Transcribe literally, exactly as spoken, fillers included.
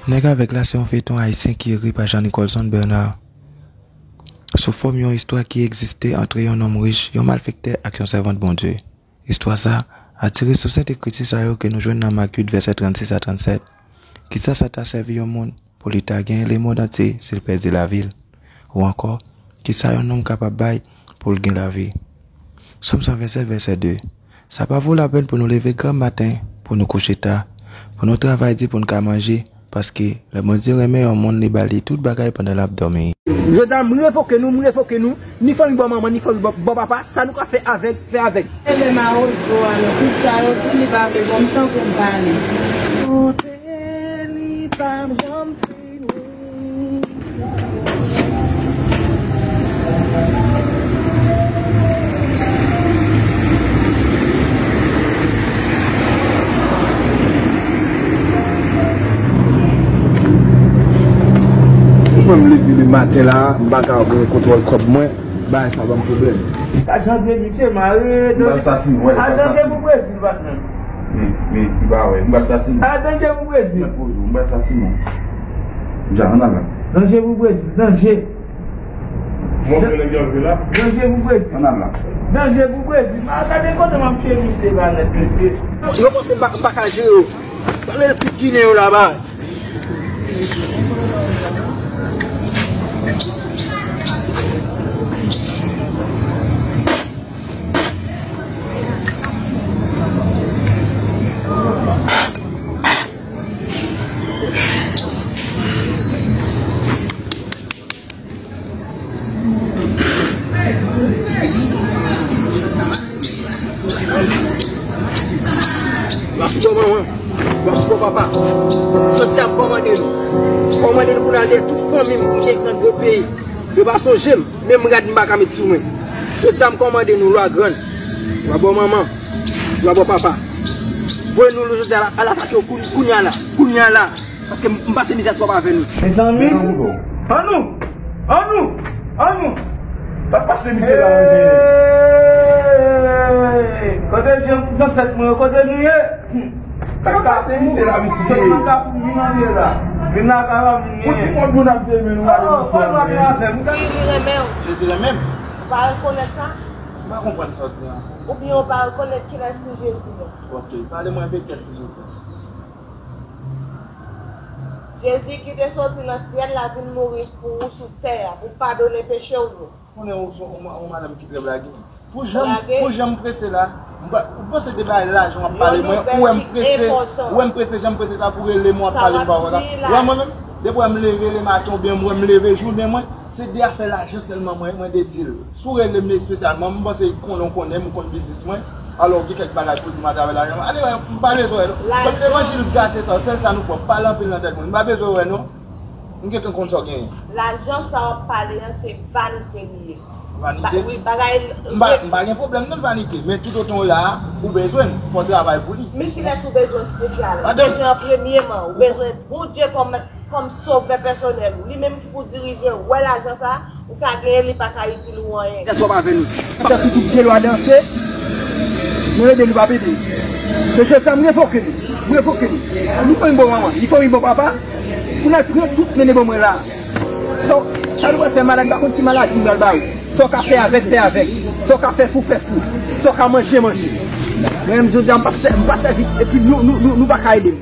Nèg Avèg la se yon feyton ayisyen ki ekri pa Jean Nicholson Bernard, sou fòm yon istwa ki egziste ant yon nonm rich, yon malfektè ak yon sèvant Bondye. Istwa sa a tire sou sent ekriti sa yo ke nou jwenn nan Mak uit vèsè trannsis a trannsèt. Kisa sa ta sèvi yon moun pou li ta genyen lemond antye si l pèdi lavi l? Ou ankò, kisa yon nonm kapab bay pou l gen lavi? Sòm san vennsèt, vèsè de. Sa pa vo lapèn pou nou leve granm maten, pou nou kouche ta, pou nou travay di pou n ka manje, paske lè Bondye renmen yon moun, li ba li tout bagay pandan l ap dòmi. Jodi a, m revoke nou, m revoke nou, ni fanmi bò manman, ni fanmi bò, bò papa, sa nou ka fè avèg, fè avèg. Leve mawozo a, non, tout sa yo di li pa vle ban m tan pou m pale. Kote li pa janm fini. Mwen, m leve le maten la, m pa ka gen kontwòl kòb mwen, bagay sa ban m pwoblèm. Ka chante misye mare. M pral sasinen, wè, m pral sasinen. Al danje pou Brezil, patnè. Wi, wi, m pa wè, m pral sasinen. Al danje pou Brezil. M pral sasinen. Ja, ann al la. Danje pou Brezil, danje. Mwen fè nèg yo antre la. Danje pou Brezil. Ann al la. Danje pou Brezil. Ma gade kote m ap tchwe misye la nèt, mesye. Yo panse m pa, m pa ka jere yo. Pale l tout Ginen yo laba. L ap sou manman, l ap sou papa. Jodi a m kòmande nou. M kòmande nou pou n al dèyè tout fanmi m ki gen nan gwo peyi. Yo pa sonje m, menm rad m pa ka met sou mwen. Jodi a m kòmande nou, lwa grann, lwa bò manman, lwa bò papa. Voye nou jodi a la, al atake yo koun-, kounya la, kounya la. Paske m, m pase mizè twòp avè nou. Mezanmi, annou, annou, annou. Sa k pase misye la menm? Hey! Kote zansèt mwen yo, kote nou ye? Sa k pase misye la, mesye? Vin la, vin la, vin la, vin la. Pou ti moun ap filme nou, gade misye. Jezi renmen w. Jezi renmen m? Ou pa rekonèt sa? M pa konprann sa w di an. Oubyen ou pa rekonèt kilès ki Jezi an? Ok, pale mwen enpe kiyès ki Jezi an. Jezi ki te soti nan syèl la vin mouri pou ou sou tè a, pou padone peche w yo. Konnen ou se yon, yon madanm ki trè blage. Pou jan, pou jan m prese la, m pa, ou panse de bagay lajan w ap pale mwen, ou wè m prese, ou wè m prese, jan m prese sa pou rele m w ap pale m pawòl la. Ou wè mwen menm, depi w wè m leve lematen oubyen m wè m leve jounen mwen, se de afè lajan sèlman mwen, mwen dedye l. Si w rele m espesyalman, m panse konnen w konnen m, ou konn biznis mwen. Alò, gen kèk bagay pou di m atravè lajan. Anyway, m pa bezwen wè non. Bann levanjil gate sa yo, sèl sa nou pran. Pale anpil nan tèt moun. M pa bezwen wè non. M gentan konn sa w genyen. Lajan sa w ap pale an, se vanite li ye. Vanite? Wi, bagay. M pa, m pa gen pwoblèm nan vanite, men toutotan w la a, ou bezwen m, fò w travay pou li. Men kilès ou bezwen espesyal? Ou bezwen an premyeman, ou bezwen Bondye kòm kòm sovè pèsonèl ou. Li menm ki pou dirije w. Wè lajan sa, ou ka genyen, li pa ka itil ou anyen. Tèt w ap avè nou. Tèt ou tout gen lwa danse. Nou ede nou pa pete. Se jodi sa m revoke nou. M revoke nou. Nou fanmi bon manman, li fanmi bon papa. Pou n al pran tout mennen ban mwen la. Sa, sa nou pral fè malad, m pa konn ki maladi m pral ba ou. Sa w ka fè avèg, fè avèg. Sa w ka fè fou, fè fou. Sa w ka manje, manje. Mwen menm jodi a m p ap sè-, m pa sèvi, epi nou, nou, nou, nou pa ka ede m.